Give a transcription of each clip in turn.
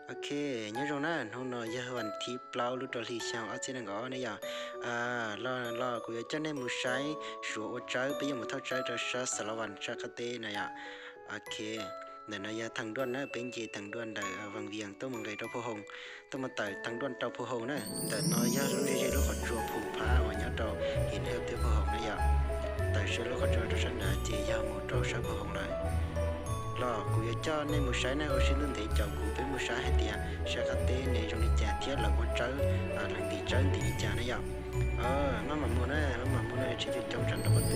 Ok, nyob zoo na, hnub no yog vas thib plaub lub rau hli xyoo ob txhiab nees nkaum ob ne yom. Los los kuv yuav coj nej mus saib Suav ua tsawb, peb yuav mus thauj tsawb rau sab Xas Las Vas sab qab teb na yom. Ok, ntawm no yog theem duaj na, peb nce theem duaj ntawm Vaj Vias tuaj mus nqes rau Phu Hoos, tuaj mus tawm theem duaj rau Phu Hoos na. Ntawm no yog lub ze ze lub qhov tsua Phu Phav uas nyob rau Him Hawj thiab Phu Hoos na yom. Tawm sab lub qhov tsua rau sab nrad ces yog mus rau sab Phu Hoos lawm. Los kuv yuav coj nej mus saib na, ua siab ntev ntev caum kuv peb mus saib hais tias sab qab teb ne zoo li cas thiab lawv ua tsawb, lawv ntim tsawb ntim li cas na yom. Maj mam mus na, maj mam mus na, tsis coob coob tsam nrog pob tw.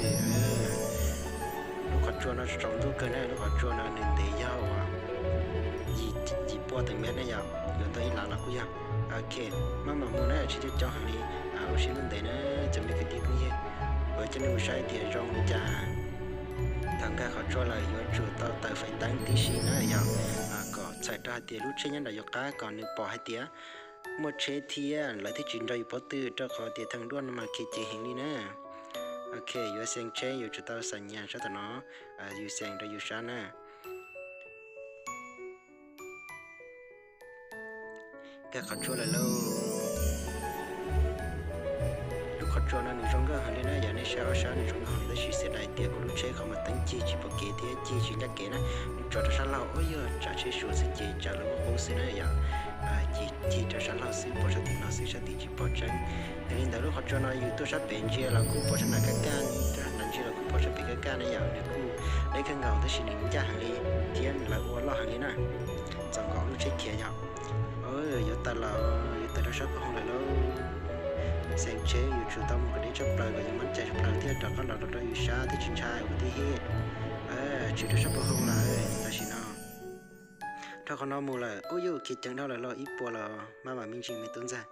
Lub qhov tsua no tsaus ntuj kawg na, lub qhov tsua no nws ntev yog uas yim pua teev mev na yom, yuav ntau ib lav los kuj yog. Ok, maj mam mus na, tsis coob coob heev li, ua siab ntev ntev na, cov me kwv tij phooj ywg. Kuv coj nej mus saib tias zoo li cas. Thaum nkag qhov tsua lawm yuav tsum tau tawm fais teeb tib si na yom, kom txhawm rau hais tias lub tsheb nyob nram yus qab kom nws pom hais tias muaj tsheb thiab lawv thiaj tsis nrog yus pob tw, rau qhov tias theem duaj no mas khiav ceev heev li na. Ok, yuav xeev tsheb yuav tsum tau xam nyas sab tom no, yus xeev rau yus sab na. Nkag qhov tsua lawm lauj. Lub qhov tsua no nws zoo nkauj heev li na, yog nej saib ob sab nws zoo nkauj heev li, tab sis xiam dais tias kuv lub tsheb qhov mas teeb cig tsis pom kev thiab cig tsis ncaj kev na. Nws tso rau sab laug, ub, yog tsav tsheb Suav xwb ces tsav lawv muab qub xwb na yom. Cig rau sab laug xwb, pom sab tim no xwb, sab tim tsis pom tseeb. Yog li ntawd lub qhov tsua no yus tuaj sab pem ntsia los kuj pom sab nrad kaj kaj, sab nrad ntsia los kuj pom sab pem kaj kaj na yom. Nws kuj deb kawg nkaus tab sis nws ncaj heev li thiab lawv ua loj heev li na. Txaus nkaus lub tsheb khiav yom. Yuav tawm los, yuav tawm rau sab Phu Hoos lawm lauj. Xeev tsheb yuav tsum tau mus kom deb tshaj plaws kom yus muab cais tshaj plaws thiaj rov qab los rau yus sab thiaj tsis ntshai ua tib hib. Tshwm rau sab Phu Hoos lawm tam sim no. Rau qhov no mus lawm, ub, yuj, khiav ceev dhau lawm los ib puas los maj mam me ntsis me tub ntxawg.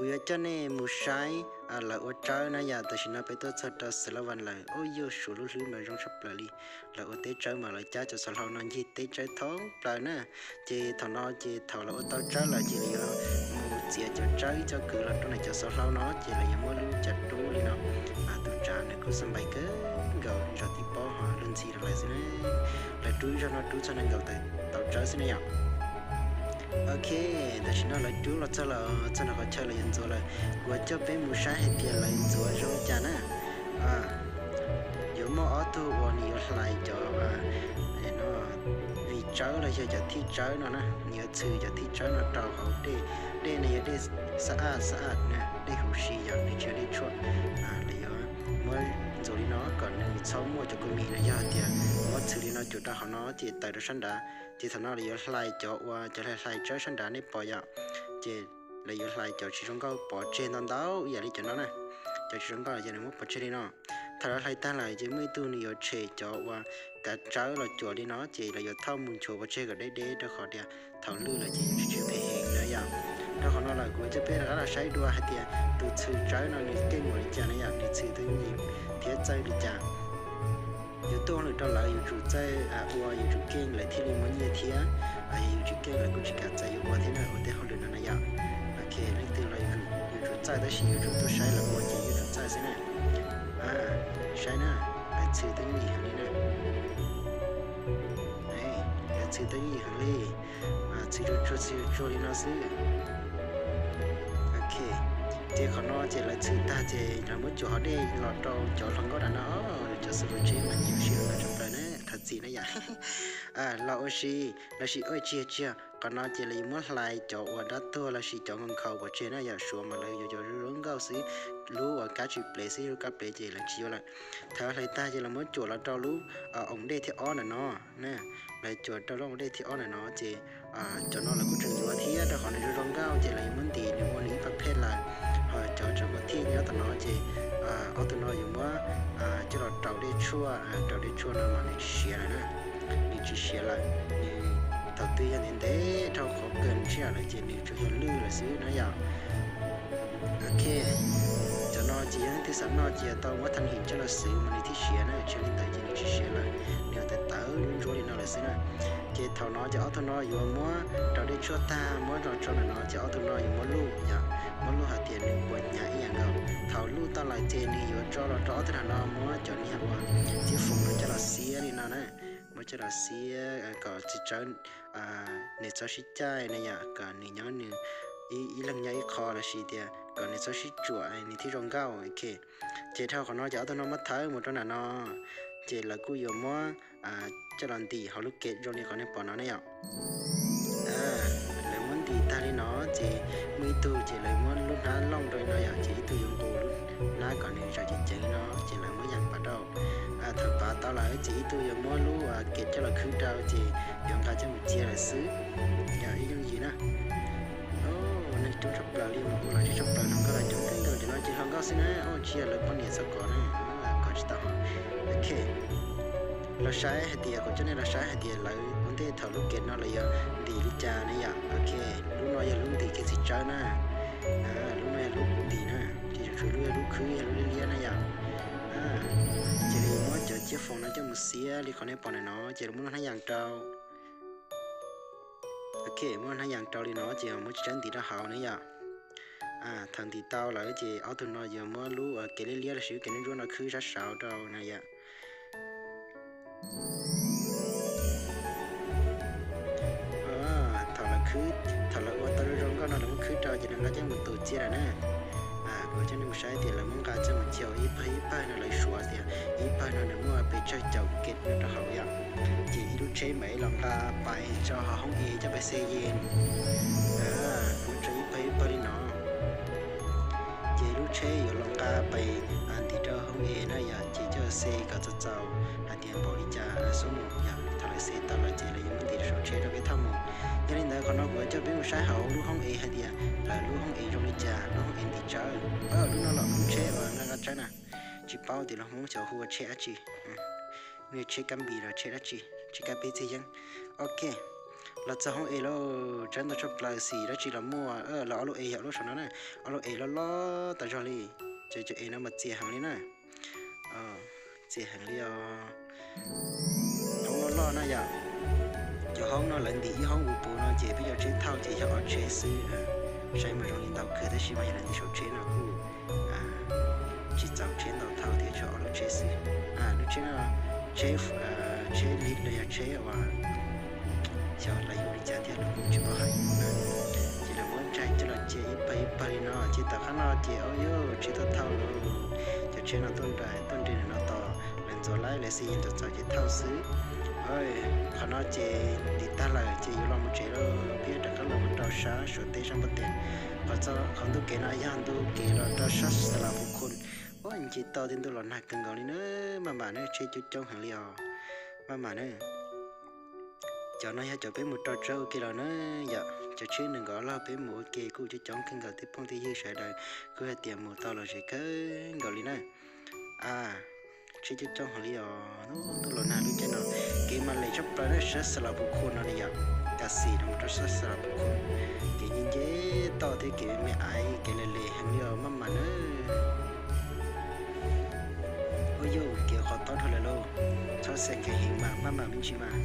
Kuv yuav coj nej mus saib lawv ua tsawb na yom. Tam sim no peb tuaj txog rau Xas Las Vas lawm, ub, yuj, Suav lub hlwb mas zoo tshaj plaws li. Lawv ua teb tsawb mas lawv cab cov xov hlau no ncig teb tsawb thoob plaws na. Ces thaum no ces thaum lawv ua tau tsawb lawm ces lawv yuav mus txiav cov tsawb ib co kwv los rau ntawm cov xov hlau no ces lawv yuav muab lub cav rub li no. Tus tsav nws kuj xab npais kawg nkaus, ntsaum tib pob ho luag ntxhi rau lawv xwb na. Lawv rub ib zaug no rub txog nees nkaum tawm tau tsawb xwb na yom. Ok, tam sim no lawv rub los txog los txog nram qhov chaw lawv yuav ntxuav lawm. Kuv yuav coj peb mus saib hais tias lawv ntxuav zoo li cas na. Yuav muaj ob tug uas nws yuav hlais cov, no, vim tsawb los yog cov thij tsawb no na, nws yuav txhwm cov thij tsawb no rau hauv dej. Dej no yog dej xab aj xab aj na, dej huv si yom, nws tsis yog dej tshuaj. Lawv yuav muab ntxuav li no kom nws txhob muaj cov kua mis los yog tias muab txhwm li no cuam rau hauv no ces tawm rau sab nrad. Ces thaum no lawv yuav hlais cov uas cov hlais hlais tsawb sab nrad nej pom yom. Ces lawv yuav hlais cov tsis zoo nkauj pov tseg ntau ntau ib yam li cov no na. Cov tsis zoo nkauj ces nws muab pov tseg li no. Thaum lawv hlais tag lawm ces muaj ib tug nws yuav tshem cov uas kav tsawb los cuam li no ces lawv yuav thauj mus nchuav pov tseg kom deb deb rau qhov tias thaum lwj lawm ces yuav tsis phem heev na yom. Rau qhov no lawm kuv coj peb rov qab los saib dua hais tias tus txhwm tsawb no nws keej npaum li cas na yom, nws txhwm tau yim thiab txawj li cas. Yuav tuaj hauj lwm rau lawv yuav tsum txawj ua, yuav tsum keej lawv thiaj li muab nyiaj thiab, yog yus tsis keej lawv kuj tsis kam txais yus ua thiab na, ua tej hauj lwm no na yom. Ok, leej twg los yuav tsum txawj tab sis yuav tsum tuaj saib lawv ua ces yuav tsum txawj xwb na. Saib na, lawv txhwm tau yim heev li na. Lawv txhwm tau yim heev li, txhwm tsuag tsuag txhwm tsuag tsuag li no xwb. Ok, ces qhov no ces lawv txhwm tag ces lawv muab cuam hauv dej los rau cov hluas nkauj nram no, cov xu lu tsheb mas nyiam si hluas nkauj tshaj plaws na, thov txim na yom. Los ua si, los sis ua tsis yog tsis yog, qhov no ces lawv yuav muab hlais cov uas dab tuag los sis cov nkhaus pov tseg na yom, Suav mas lawv yuav cov zoo nkauj xwb, lub uas kab tsis plev xwb, lub kab plev ces lawv tsis yuav lawm. Thaum hlais tag ces lawv muab cuam los rau lub oos dej thib ob ntawm no na, lawv cuam rau lub oos dej thib ob ntawm no ces cov no lawv kuj tseem yuav thiab rau qhov nws zoo zoo nkauj ces lawv yuav muab ntim nws ua nws ib pab phej lawm. Ho cov tseem ua thij nyob tom no ces ob tug no yuav muab coj los rau dej tshuaj, rau dej tshuaj no mas nws tsis siav lawm na, nws tsis siav lawm, nws thaum twg yog ntev ntev dhau qhov kawg nws tsis siav lawm ces nws tsuas yog lwj lawm xwb na yom. Ok, cov no ces yog leej twg xav noj ces yuav tau muab thaj him coj los xwb mas nws thiaj siav na, tsis li ntawd ces nws tsis siav lawm, nws yuav tawv tawv ntsuab li no lawm xwb na. Ces thaum no ces ob tug no yuav muab rau dej tshuaj tag muab los tso ntawm no ces ob tug no yuav muab luj yom, muab luj hais tias nws puas hnyav ib yam nkaus. Thaum luj tau lawm ces nws yuav tso los rau ob tug nram no muab cov niag uas txiab foom no coj los xiab li no na. muab coj los xiab kom txiv tsawb nws txhob sib caij na yom, kom nws nyob nws ib leeg nyob ib qho los sis tias kom nws txhob sib tsuam nws thiaj zoo nkauj. Ces dhau qhov no ces ob tug no muab thawb mus rau nram no, ces lawv kuj yuav muab coj los ntim hauv lub kev zoo li qhov nej pom no ne yom. Lawv muab ntim tag li no ces muaj ib tug ces lawv muab lub hnab looj rau li no yom, ces ib tug yuav nqus lub hnab kom nws zaum ceev ceev li no, ces lawv muab yam pav rau. Thaum pav tau lawm ces ib tug yuav muab lub kev coj los khwb rau ces yuav nqa coj mus cia lawm xwb. Yog ib yooj yim na. Neeg coob tshaj plaws li mas ua los tsis tshaj plaws, hluas nkauj los coob kawg nkaus, cov no ces hluas nkauj xwb na, tsis yog lawv poj niam txhob kov na, kov tsis tau. Ok, los saib hais tias, kuv coj nej los saib hais tias lawv ua ntej thaum lub kev no lawv yuav ntim li cas ne yom. Ok, lub no yog lub ntim kev txiv tsawb na, lub no yog lub ntim na, ces tseem tshuav lub yog lub khwb yog lub liab liab na yom. Ces lawv yuav muab cov ciaj foom no coj mus xiab li qhov nej pom ntawm no, ces lawv muab lub hnab yas rau. Ok, muab hnab yas rau li no ces muab txiv tsawb ntim rau hauv ne yom. Thaum ntim tau lawm ces ob tug no yuav muab lub kev liab liab los sis kev ntsuab ntsuab no khwb sab saud rau na yom. Thaum lawv khwb, thaum lawv ua tau zoo zoo nkauj no lawv muab khwb rau ces lawv nqa coj mus tus cia lawm na. Kuv coj nej mus saib tias lawv muab nqa coj mus cia ua ib pawg ib pawg no, lawv suav tias ib pawg no nws muaj pes tsawg caum kev no rau hauv yom. Ces ib lub tsheb mam li los nqa pais tso hauv hoob es coj pais xe yees. Muab tso ib pawg ib pawg li no. Ces lub tsheb yuav los nqa pais ntim rau hoob es na yom, ces coj xe kom txaus txaus hais tias npaum li cas xub mus yom. Thaum lawv xe tau lawm ces lawv yuav muab ntim rau saum tsheb rau peb thauj mus. Yog li ntawd qhov no kuv coj peb mus saib hauv lub hoob es hais tias lawv lub hoob es zoo li cas, lub hoob es ntim tsawb. Lub no los lub tsheb uas nqa nqa tsawb na, tsis paub tias lus Hmoob xyov hu ua tsheb dab tsi, tsheb kab npis los tsheb dab tsi, tsheb kab peb txig yeeb. Ok, los txog hoob es lauj, tsawb ntau tshaj plaws, xim dab tsi los muaj. Los ob lub es yog lub saum no na, ob lub es loj loj tas zog li. Cov cov es no mas txias heev li na, txias heev li os. Hoob loj loj na yom. Cov hoob no lawv ntim ib hoob ua puv no ces peb cov tsheb thauj ces yog ob tsheb xwb. Saib mas zoo li ntau kawg tab sis mas yog lawv ntim saum tsheb no kuj tsis txaus tsheb ntau thauj thiab, tshuav ob lub tsheb xwb. Lub tsheb no, tsheb, tsheb liv los yog tsheb uas xyov lawv hu li cas thiab los kuj tsis paub hais na. Ces lawv muab ntsaig coj los cia ib pawg ib pawg li no ces tom qab no ces ua yuj tsheb tuaj thauj lauj. Cov tsheb no tuaj nres, tuaj nres ntawm no tos lawv ntxuav laib lawv xe yees txaus txaus ces thauj xwb. Qhov no ces ntim tag lawm ces yuav los mus tsev lawm, peb yuav rov qab los mus rau sab Suav teb sab npab tes. Qhov ntu kev no yog ntu kev los rau sab Xas Las Pus Khus. Ua nce toj tej ntuj los nag kawg nkaus li na, maj mam na, tsheb coob coob heev li os, maj mam na. Cov no yog cov peb mus rau tsawb ua ke los na yom, cov tsheb nees nkaum log peb mus ua ke kuj coob coob kawg nkaus, tej phooj tej ywg sawv daws kuj hais tias mus tau los ze kawg nkaus li na. Tsheb coob coob heev li os, ntuj los nag lub caij no. Kev mas lem tshaj plaws na, sab Xas Las Pus Khus no na yom, Kas Xis no mus rau sab Xas Las Pus Khus, kev nce nce toj thiab kev me me aiv, kev lem lem heev li os, maj mam na. Ua yuj, kev qhov tob dhau lawm lauj, txhob xeem kev heev mas maj mam me ntsis mas.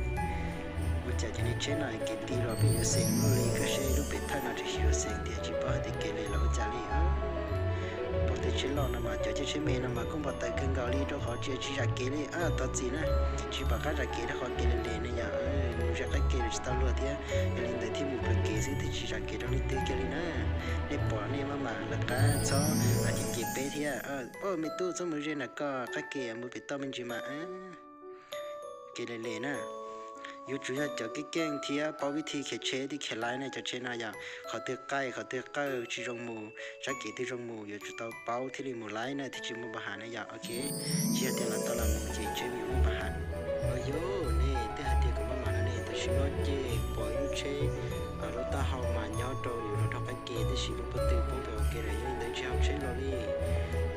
Ua cas cov niag tsheb no kev ti los peb yuav xeem luaj li, koj saib lub pem thawj no tseem yuav xeem tias tsis paub hais tias kev lem los ua cas li. Pom tej tsheb loj no mas cov caij tsheb me no mas kuj npau taws kawg nkaus li rau qhov tsis, tsis zam kev li, thov txim na. Tsis pom qab zam kev rau qhov kev lem lem ne yom, mus ze qab ke los tsis tau luag thiab, yog li ntawd thiaj mus plhws kev xwb thiaj tsis zam kev rau leej twg kiag li na. Nej pom nej maj mam lawv qab txhob ces ces peb thiab. Ua me tub txhob mus ze nram ko, qab ke mus pem toj me ntsis mas. Kev lem lem na, yuav tsum yog cov keej keej thiab paub vib thi khiav tsheb thiab khiav laib na. Cov tsheb no yog qhov twg qaij qhov twg qawj tsis zoo mus, sab kev twg zoo mus yuav tsum tau paub thiaj li mus laib na thiaj tsis muaj npa has na yom. Ok, tsis yog tias los tau los mus ces tsheb yuav muaj npa has. Ua yuj, nej twb hais tias kom maj mam no ne, tam sim no ces pom ib lub tsheb lub taub hau mas nyob rau yuav los rau qab ke tab sis muaj pob tw poob rau ua ke lawm, yog li ntawd tsis haum tsheb los li.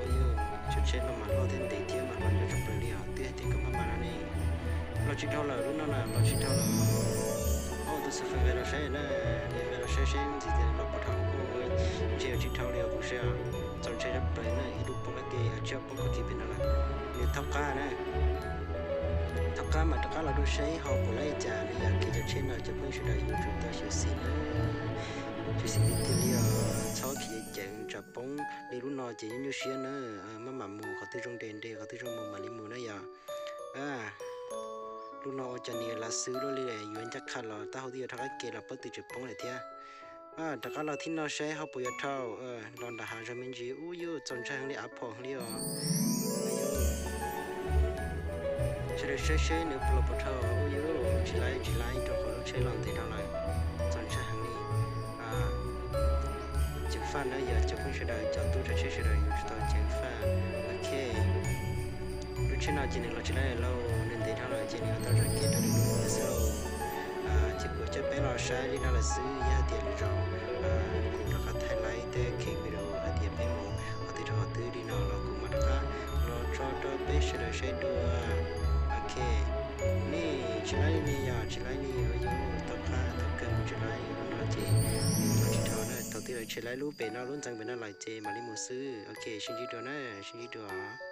Ua yuj, cov tsheb no mas loj thiab ntev thiab mas los nyob tshaj plaws li os, twb hais tias kom maj mam no ne. Los tsis dhau lawm, lub no na los tsis dhau lawm. Ua tus xu fes ve los saib na, ve los saib seb ntxiv tias los puas dhau. Ntsia tsis dhau li os kuv saib os, txaus ntshai tshaj plaws na, ib lub poob qab ke, tsheb poob qab ke pem no lawm. Nws thaub qab na, thaub qab mas rov qab los dua saib ho puas laib cas li. Yog kev cov tsheb no cov phooj ywg sawv daws yuav tsum tau xyuam xim na, xyuam xim tiag tiag li os, txhob khiav ceev tsam poob li lub no ces nyuaj nyuaj siab na. Maj mam mus, qhov twg zoo nres nres, qhov twg zoo mus mam li mus na yom. Lub no ua cas nws yuav lav xwb luaj li, yuav ncaj qha los taub hau twb yuav rov qab kev los pob tw tseem poob lawm thiab. Rov qab los thib no saib ho puas yuav dhau. Los nram hav zoov me ntsis, ub yuj, txaus ntshai heev li, av phom heev li os. Sawv daws saib seb nws los puas dhau, ub yuj, tsis laib tsis laib rau qhov lub tsheb los ntev dhau lawm. Txaus ntshai heev li. Ceev faj na yog cov phooj ywg sawv daws, cov tub cov tsheb sawv daws yuav tsum tau ceev faj. Ok, lub tsheb no ces nws los tsis laib lauj, nws ntev dhau lawm ces nws yuav tau zam kev rau nws lub mus lawm xwb lauj. Ces kuv coj peb los saib li no lawm xwb, yog hais tias lwm zaus kuv rov qab thaij laib tej clip video hais tias peb mus qhov twg rau qhov twg li no los kuv mam rov qab los tso rau peb sawv daws saib dua. Ok, nej tsis laib li ne, yog tsis laib li ua yuav tau qab tau kawg mus tsis laib li no ces tsis dhau na, thaum twg lawv tsis laib lub pem no lub ntxeev pem no lawm ces mam li mus xwb. Ok, sib ntsib dua na, sib ntsib dua.